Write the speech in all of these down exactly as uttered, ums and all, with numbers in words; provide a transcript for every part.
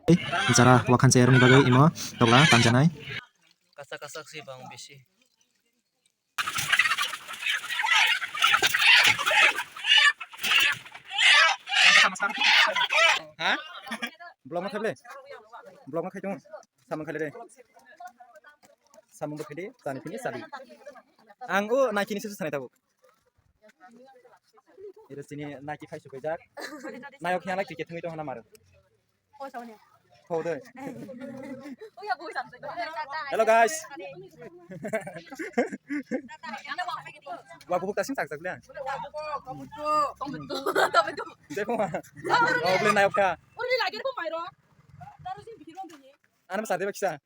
Jara wakhan chayarokni bagwi imo tokla tanjanai. Kasak kasak se bang bisi. Ha? Vlog ma khaile? Vlog ma khai tongo. Samung khaile de. Samung bo khaidi, chani phini chadi. Ang o naikini se sanai tabuk. Iro chini naiki phai sukaijak. Nayok hiya lai cricket thangwi tong hana maro. Hello guys. Wa kubuk tasing tak tak le. Jai kuma. Oh, beli nayok kha. Ano sa de baksa.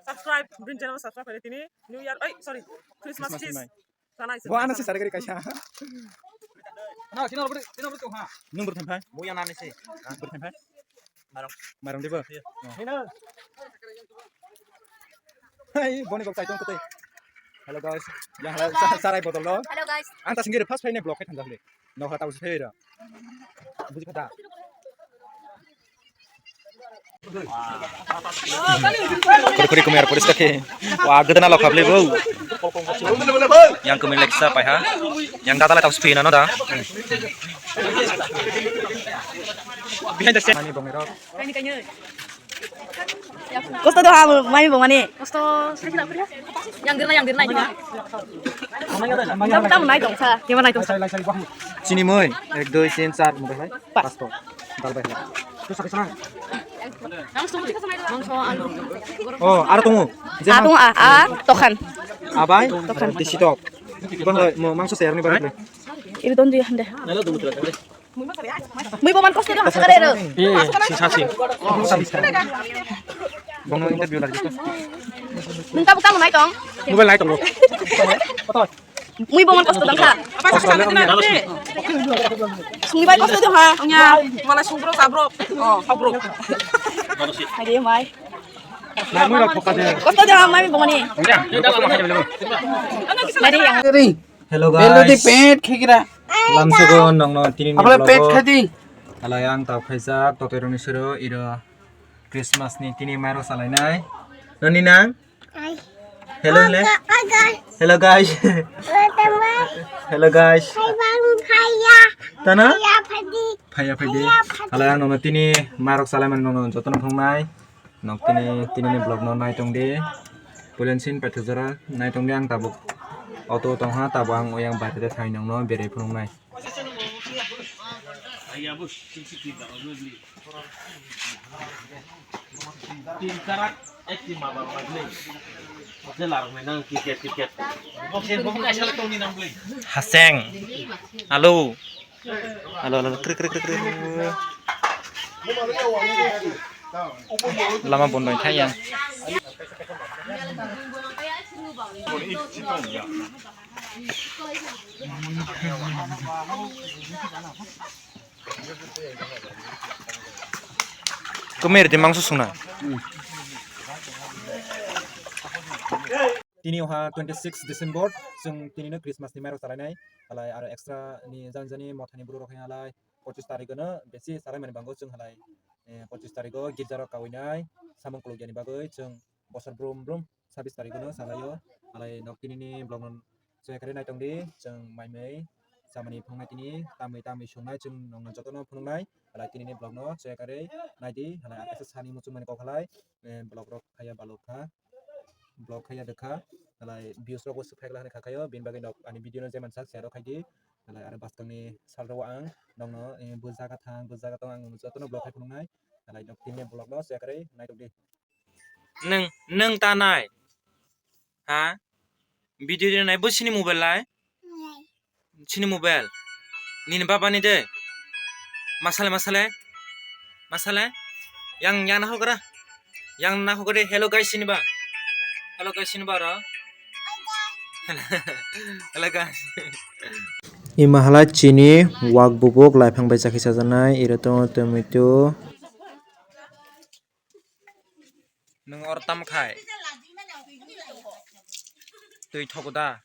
Subscribe, Brin channel subscribe khaidi tini. New Year, oi, sorry, Christmas kiss. Bo ano se sarigari kaisa. Na, sino bro, sino bro ha. Nung bro thamphai. Bo yang nani se. Bro thamphai. Marong. Marong de bo. Hai, boni bok chaiton kote. Hello guys. Yang hala sarai bodol lo. Hello guys. Ang ta singiri first phai ne vlog khai thangja hole. Nokha tau se phai ra. Buji khata. Kurkuri kumyar poriska khe. Wa gudana lokha ble bo. Yang kumyar leksa pai ha. Yang dada lai tau spi na no da. Behind the scene. Mani bongni rok. Kosto do ha mani bongani. Kosto. Yang dirna yang dirna. Tam tam nai tong sa. Kema nai tong sa. Chini moi. Ek, dui, tin, char. Pas. Pas to. Dal bai. Oh, aro tongo. Je ah, tongo, ah, ah, tokhan. Abai, tokhan. Disi tok. Bang mo mangso sayar ni bang. Ibi don di hande. Mui boman kosto dong, sakare ro. Eh, si sasi. Bang interview lagi. Nung kamu kamu nai tong. Mobile nai tong. Mui boman kosto dong kha. Sungni bai kosto dong ha. Nya, mala sungro sabro. Oh, sabro. Hai de mai. Kosto dong ha mai bongni. Hello guys. Pet khigira. Lamsogo nongno tini ni vlog o. Halai ang tau khaijak totoi roni sero iro Christmas ni tini mairo salainai. Noni nang? Hello, hello. Hello, guys. Hello, guys. Tana? Phaya, phadi. Halai ang nono tini marok salai mani nono jotono phunuknai. Nok tini, tini ni vlog no nai tong di. Pulen sin paithak jora nai tong di ang tabuk. Auto tong ha tabuk ang oyang baire de thai nongno berai phunuknai. Haseng. Alo. Alo, alo, krik, krik, krik, krik. Lama bondo thai yang. Kumer di mangso sungna. Tini oha twenty six December, chwng tini no Christmas ni mairok chalainai, halai aro extra ni jani jani mothani borok rok hai halai pochis tarik no besi salai mani bango chwng halai, eh, pochis tarik o girja rok kawinai samung kuluk yani bagwi chwng bosor brum brum sabis tarik no salaio, halai nok tini ni vlog no chwng kare nai tong di chwng mai mui chamani phungnai tini tamwi tamwi sungnai chwng nongno jotono phunuknai, halai tini ni vlog no chwng kare nai di halai asa sani muchung mani kok halai, eh, vlog rok haya balok kha. Vlog khaiya dekha, halai views rok bo swk phaikla hinwi kha khaio, bini bagwi nok ani video no je mansak share rok khaidi, halai aro bwskangni sal rok ang nokno, eh, bo jaga thang, bo jaga tong ang jotono vlog khai phunuknai, halai nok tini vlog no share kharwi naitokdi. Nwng, nwng ta nai? Ha? Video rinai bo sini mobile lai? Sini mobile. Nini baba ni de. Masale, masale. Masale. Yang, yang nahogra. Yang nahogra de. Hello guys sini ba. Hello guys sini ba ro. Hello guys. Ima hala chini wak bubuk laifang bai chakhi chajaknai. Iro tongo tomato. Nwng oro tamo khai? Twi thogo da?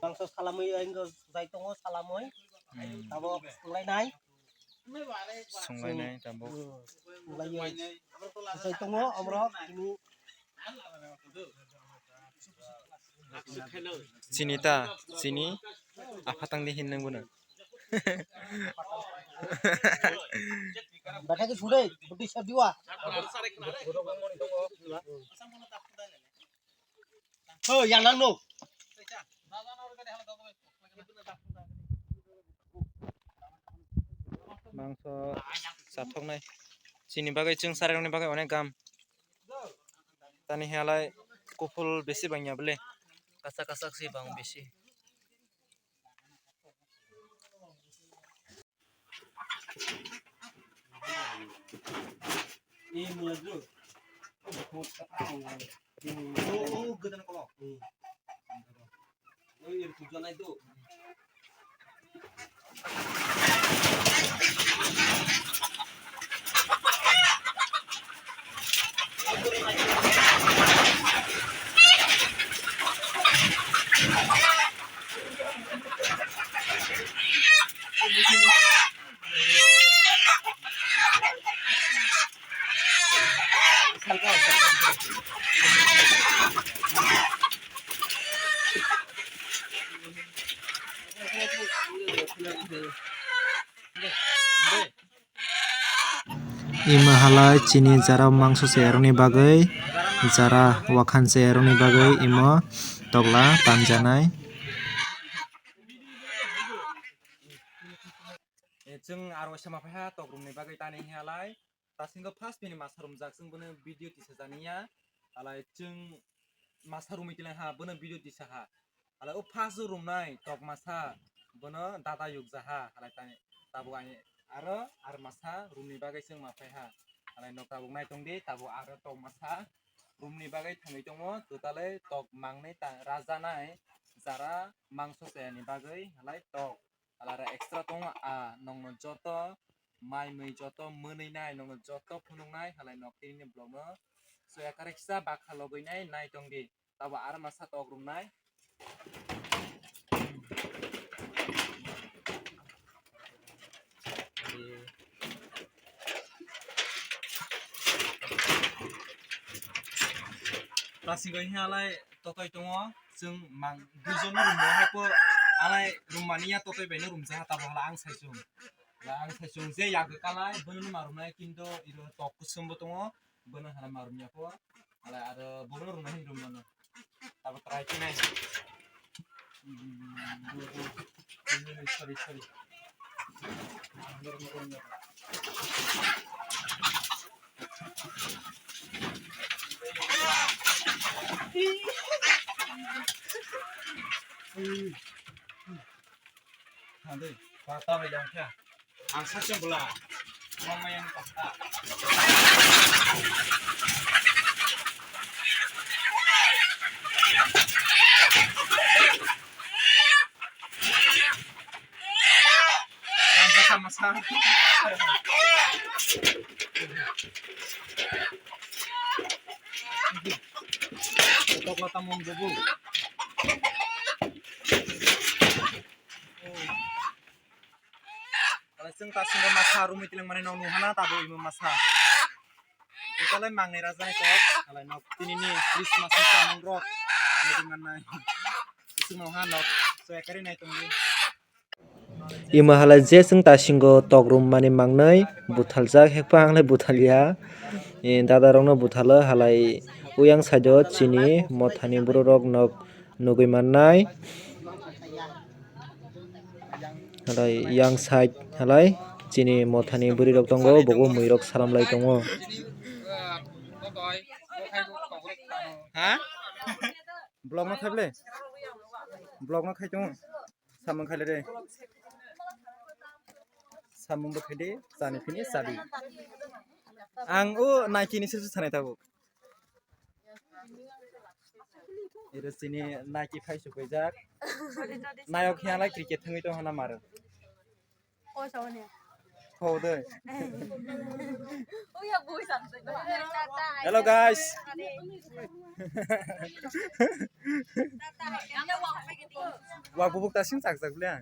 Mangso salamwi, ang jai tongo salamwi. Hmm. Abo wnglainai. Songlainai tabuk. Songlaio. Sai tongo oborok tini. Chini ta, chini apha tangdi hin nang bono. Bata ke sudai, budi sadiwa. Oh, yang nang no. Mangso chathoknai. Chini bagwi chwng charwkni bagwi onek gam. Tani hiya lai kuphul bisi bangya bwle. Kasak kasak se bang bisi. Imo halai chini jara mangso chayarokni bagwi, jara wakhan chayarokni bagwi imo tokla tanjanai. E, chwng aro sama phaiha tok romni bagwi tani hiya lai. Tasingo first bini masa romjak, chwng bono video tisa janiya. Halai chwng masa romwi tila ha, bono video tisa ha. Halai o first o romnai tok masa, bono dada yukja ha. Halai tani tabuk ani aro ar masa romni bagwi chwng ma phaiha. Halai nok tabuk nai tongdi, tabuk aro tok masa romni bagwi thangwi tongo. Totally tok mangnai ta rajanai, jara mangso chayani bagwi halai tok. Alara extra tongo, a nokno joto mai mui joto mwnwi nai, nokno joto phunuk nai, halai nok tini ni vlog no soya kare kisa bakha logwi nai, nai tong di. Tabo aro masa tok rum nai. Tasingoi hiya lai totoi tongo, chwng mang duijon no rumjak hai po, alai rummani ya totoi bai no rumjak ha, tabo hala ang sai chwng. Ang sai chwng je yak kalai bono no ma rumnai, kinto iro tok kusum bo tongo, bono hala ma rumya po, alai aro bono rumnai hin rummano. Tabo try khe nai. Sorry, sorry. Ang sakhe bwla. Mama yang pakta. Ang kha masa. Tok la tamung dubu. Kalai chwng ta singo masa rumwi tilang mani nong nung hana tabo imo masa. Ikalai mangnai raja ni tok, kalai nok tini ni Christmas ni samung rok. Nidi manai. Ising nong ha nok. So ekari nai tongdi. Imo halai je chwng ta singo tok rum mani mangnai buthaljak hekpa ang lai buthalya. Eh, dada rok no buthalo halai uyang side o chini mothani borok rok nok nugwi mannai. Halai yang side halai chini mothani bwrwi rok tongo, bobo mui rok salam lai tongo. Ha? Vlog no khai ble? Vlog no khai tongo. Samung khai le de. Samung bo khai de, chani phini chabi. Ang o Nike ni se sanai tabuk. Iro chini Nike phai sukaijak. Nayok hiya lai cricket thangwi tong hana maro. Kho de. Hello guys. Wa bubuk ta sing chak chak le.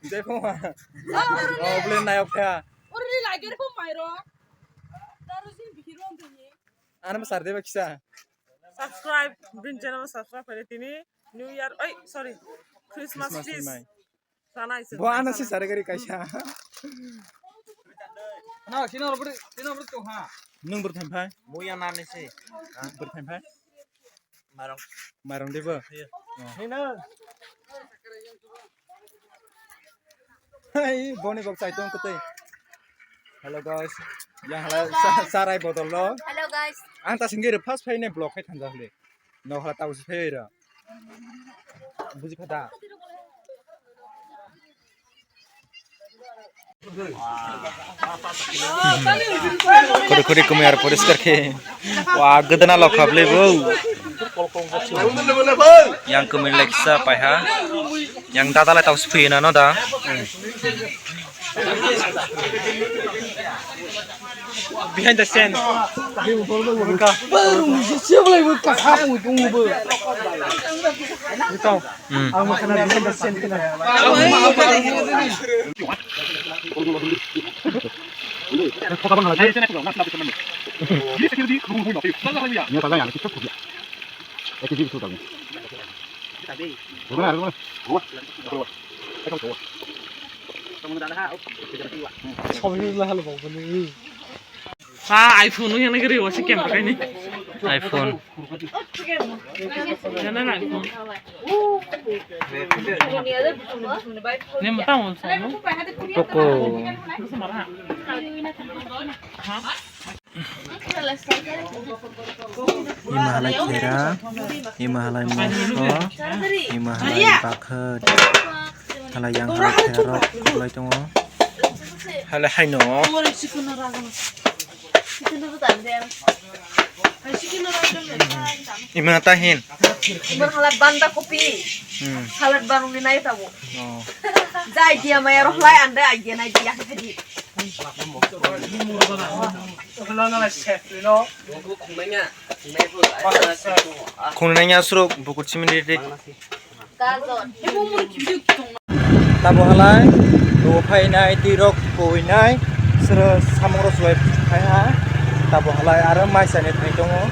Jai phung ma. Oh, blen nayok kha. Ano sar de ba kisa. Subscribe, bin channel subscribe kare tini. New Year, oi, sorry. Christmas, Christmas feast. Mai. Sana isi. Bo ano si sare gari kaisa. Na, sino bro, sino bro tu ha. Nung bro thampai. Muya nani si. Bro thampai. Marong. Marong debo. Iya. Oh. Hei, boni bok chai tong kutui. Hello guys. Yang hala sa-, sarai botol lo. Hello guys. Ang ta singiri first phai ne block khai thanja hli. No hala tau si phai ra. Buji khata. Khuri khuri kumui ar poriskar khe. Wa, gudana lokha bwlai bo. Yang kumui leksa paiha. Yang dada lai tau siphi na no da. Behind the scene. Bang, si siap lai bo, kasar bo, tunggu bo. Betul. Hmm. Ang makhana di sini sini kena. Ini kata yang kita punya. Itu dia itu tahu. Bukan ada mana? Gua. Gua. Sobi lah hal bau beli. Ha, iPhone yang negeri wasi kem pakai ni. iPhone. Yana na iPhone. Ne mata won sa no? Poco. Ha? Ima halai khera, ima halai moso, ima halai bakhat, halai yang halai khera rok khuklai tongo. Halai haino. Ima tahin. Ima halai banda kopi. Hmm. Salad banung ni nai tabo. Oh. Jai dia maya roh lai ande ai dia nai dia hadi. Khungnai aswrwk bukur chimini ri. Tamo halai bo phainai twi rok koinai sero samung rok sulai phaiha. Tamo halai aro mai sani phai tongo.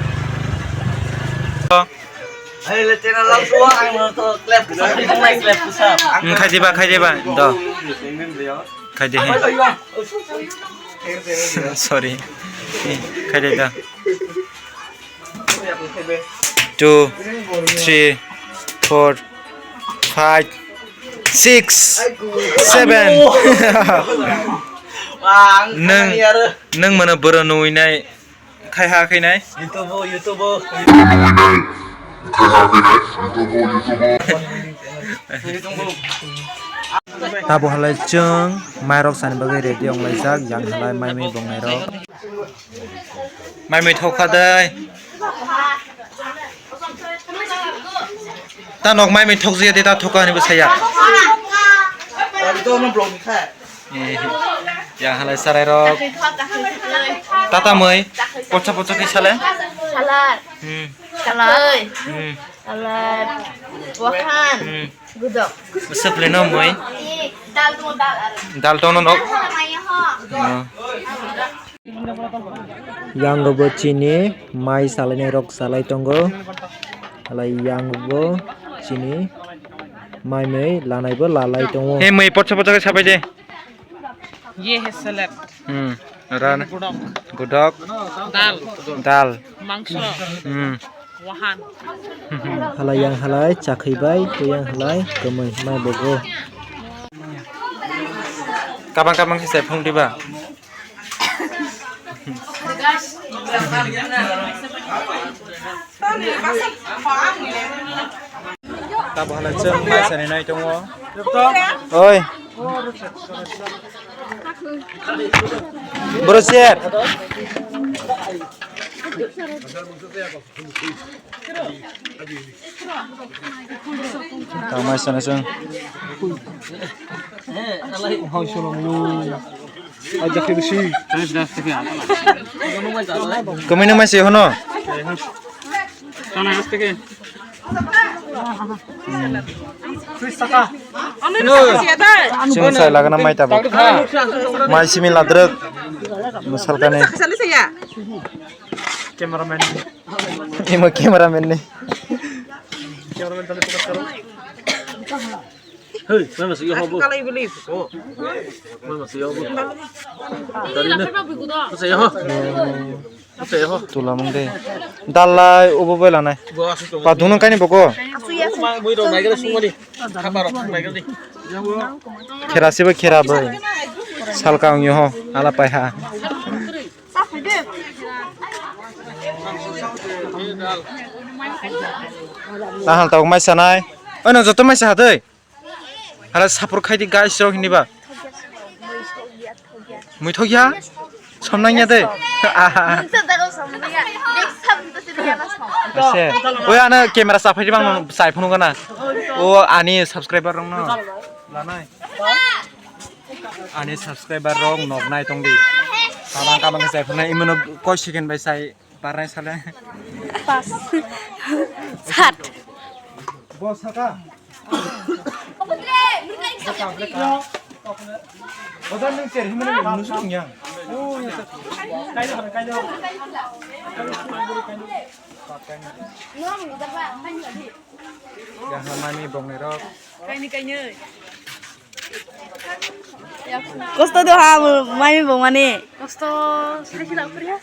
Hai le channel lang suwa ang no to clap kusa, clap kusa. Ang khai diba, khai diba, do. Khai de he. Sorry. Khai de da. Two, three, four, five, six, seven. Neng, neng mana boro nui nai. Khai ha khai nai. YouTube, YouTube. Tabo halai chwng mairok sani bagwi ready wnglaijak, yang halai mai mui bongnairok. Mai mui thokha dai. Ta nok mai mui thokjaya de, ta thokha hwnwi bo saya. Eh, yang halai sarai rok. Tata mui, pocha pocha khe sale. Salad. Hmm. Salad. Hmm. Salad. Wahan. Hmm. Gudok. Seple no mui. Dal to dal. Dal to no nok. Dal to na mai ho. Oh. Yang bo chini mai salainai rok salai tongo. Halai yang bo chini mai mui lanai bo lalai tongo. He mui potsa potsa khe sapai de. Ye he salad. Hmm. Ran. Gudok. Gudok. Dal. Dal. Mangso. Hmm. Wahan. Halai yang halai chakhi bai, tei yang halai kwmwi mai bogo. Kabang kabang khe se phung diba. Tabo halai chwng mai sani nai tongo. Oi. Bro share. Tangmai sana chwng. Kwmwi nung mai se hono. Chwng sai lagana mai tabuk. Mai simi ladrwk. Mwsalkani. Cameraman. Imo cameraman ni. Cameraman tadi focus karo. Hey, mama sih ho bu. Kalai beli. Oh. Mama sih ho bu. Tadi ni. Saya ho. Saya ho. Tula mung de. Dalai ubo bai lanai. Padung nang kaini boko. Mui rok nai gana sungmani. Khapa rok nai gana. Khera sibo khera bai. Salka ongyo ho. Ala pai ha. Tahal tabuk mai sanai. Oi, no joto mai sa dei. Hala sapor khai di guys rok hini ba. Mui thok ya. Som nang ya dei. Ase. Oi, ano camera sa phai di bang sai phunu gana. O ani subscriber rong no. Lanai. Ani subscriber rok nok nai tong di. Tabang kabang khe chai phunai imono koi second bai chai parnai sale. Pas. Sat. Bo saka. Oda nung cher himani nusung yang. Oh, ya sir. Kaino, kaino. Yang mami bong nerok. Kaini, kaini. Kosto do ha, mami bong mani. Kosto, sila sila ukur ya.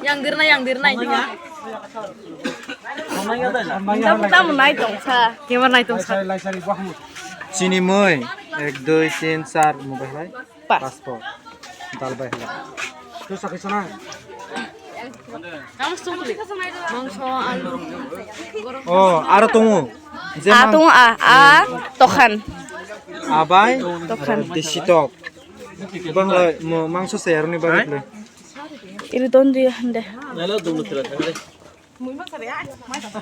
Yang dirna, yang dirna ini. Kamu, kamu naik dong sa. Gimana naik dong sa? Chini moi, ek, dui, tin, char, mobile hai. Pas. Pas po. Dal bai hala. Tu sakhi sana. Mangso, alu. Oh, aro tongo. Je a mang- tongo a, a tokhan. Abai. Tokhan. Desi tok. Bang lai mo mangso se aroni bagwi le. Iri don di hande. Nalo dum tira thangre.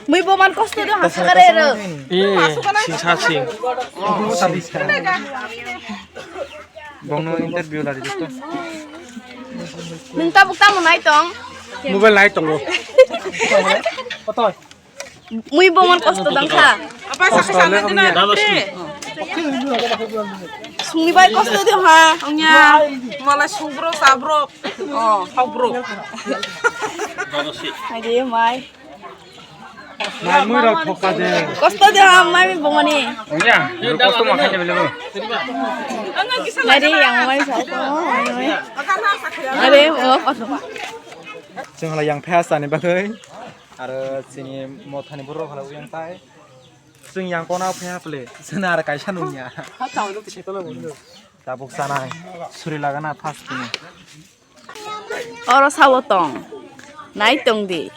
Mui bo man kosto do ha sakare ro. Eh, singsa sing. Bongno interview lari jotto. Nung tabuk tamo nai tong? Mobile nai tongo. Mui bo man kosto dang kha. Apa saksa nang dina. Sungni bai kosto do ha, ongya. Mala sungbro sabro. Oh, hokbro. Ade mai. Mai mui rok thoka de. Kosto de ha mai mi bongani. Oya, kosto ma khane bele bo. Nari yang mai sa ko. Are o kosto. Chwng hala yang phaya sani bagwi. Aro chini mothani borok hala uyang tai. Chwng yang kona phaya ple. Chwng aro kaisa nungya. Tabuk sanai. Suri lagana first ni. Oro sabo tong. Nai tong di.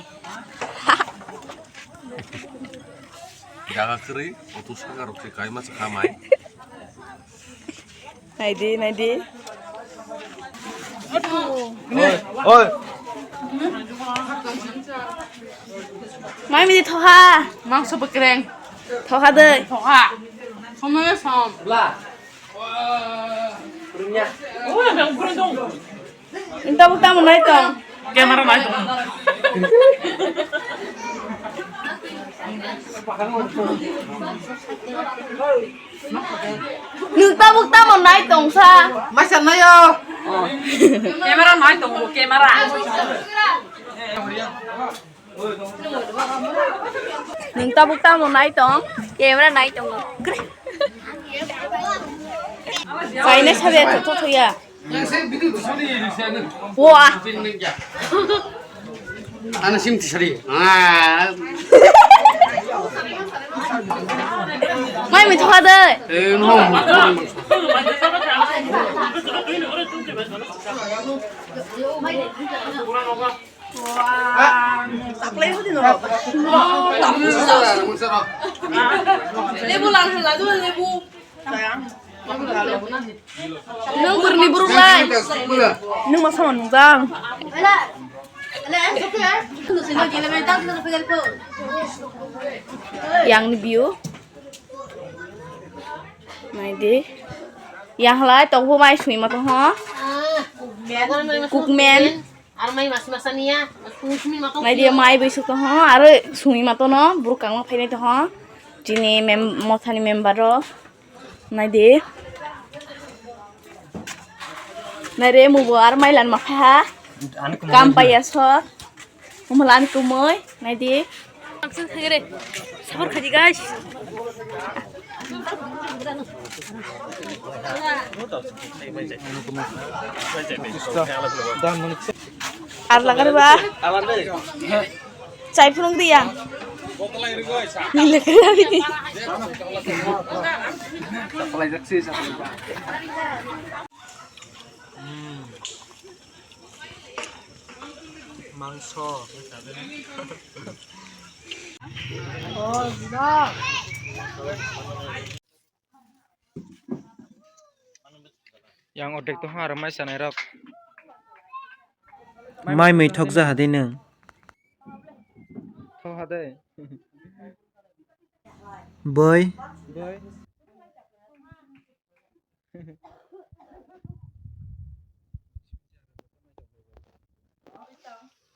Jaga kwrwi, auto saka rok se kaima se khamai. Nai di, nai di. Oi, oi. Mai mini thoha. Mangso bekreng. Thoha dei. Thoha. Somo som. Bla. Tabuk tamo nai tong? Camera nai tong. Nwng tabuk tamo nai tong sa? Masa nayo. Camera nai tong, camera. Nwng tabuk tamo nai tong? Camera nai tongo. Kaina sabe to to ya. Wa. Ana sim tisari. Ah. Mai mi thoka de. Eh, no. Wah, taklai hodi no. Lebu lang hela do lebu. Nung burni buruk lai. Nung masa manung jang. Yang ni view. Nai di. Yang halai tokbo mai sui ma tong ho. Cookman. Nai di mai bai suk tong ho. Aro sui ma tong no. Burkang ma phainai tong ho. Chini mem-, mothani member ro. Nai di. Nai re mubo ar mailan ma pha ha. Kam paiya sor. Umla ani kumoi. Nai di. Sabor khaji guys. Ar lagar ba. Chai phunuk di yang. Nilai kaya bini. Mangso. Yang odek to haro mai sanai rok. Mai mui thok ja hadi nung. Thok hade. Boi. Boi.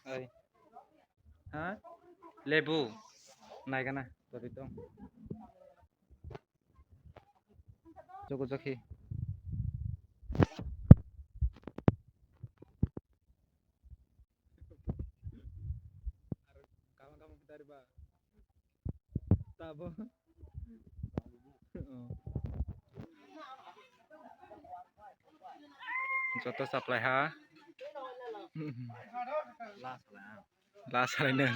Oi. Ha? Lebu. Naigana, todi tong. Jogo jokhi. Kama kama kita riba. Tabo. Joto supply ha. Last lai nang.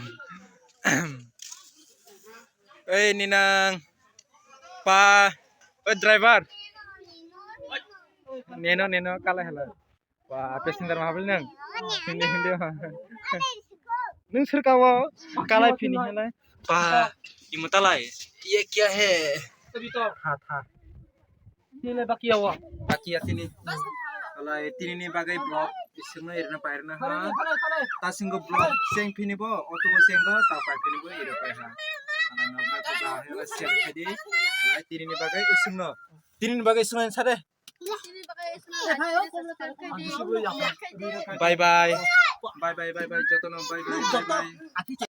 Ei ninang pa, oi driver. Neno neno kalai hala. Wah, passenger ma habli nang. Hindi hindi ma. Nung sir kawo kalai phini halai. Pa, imo talai. Ye kya hai? Tha tha. Nile bakiya wa. Bakiya tini. Alai tini ni bagai vlog isingno irna pairna ha. Tasingo vlog seng phini bo, auto seng go, ta pai phini bo iro pai ha. Alai no bai ko da hela share khai di. Alai tini ni bagai isingno. Tini ni bagai isingno sade. Bye bye. Bye bye bye bye jotono bye bye bye bye.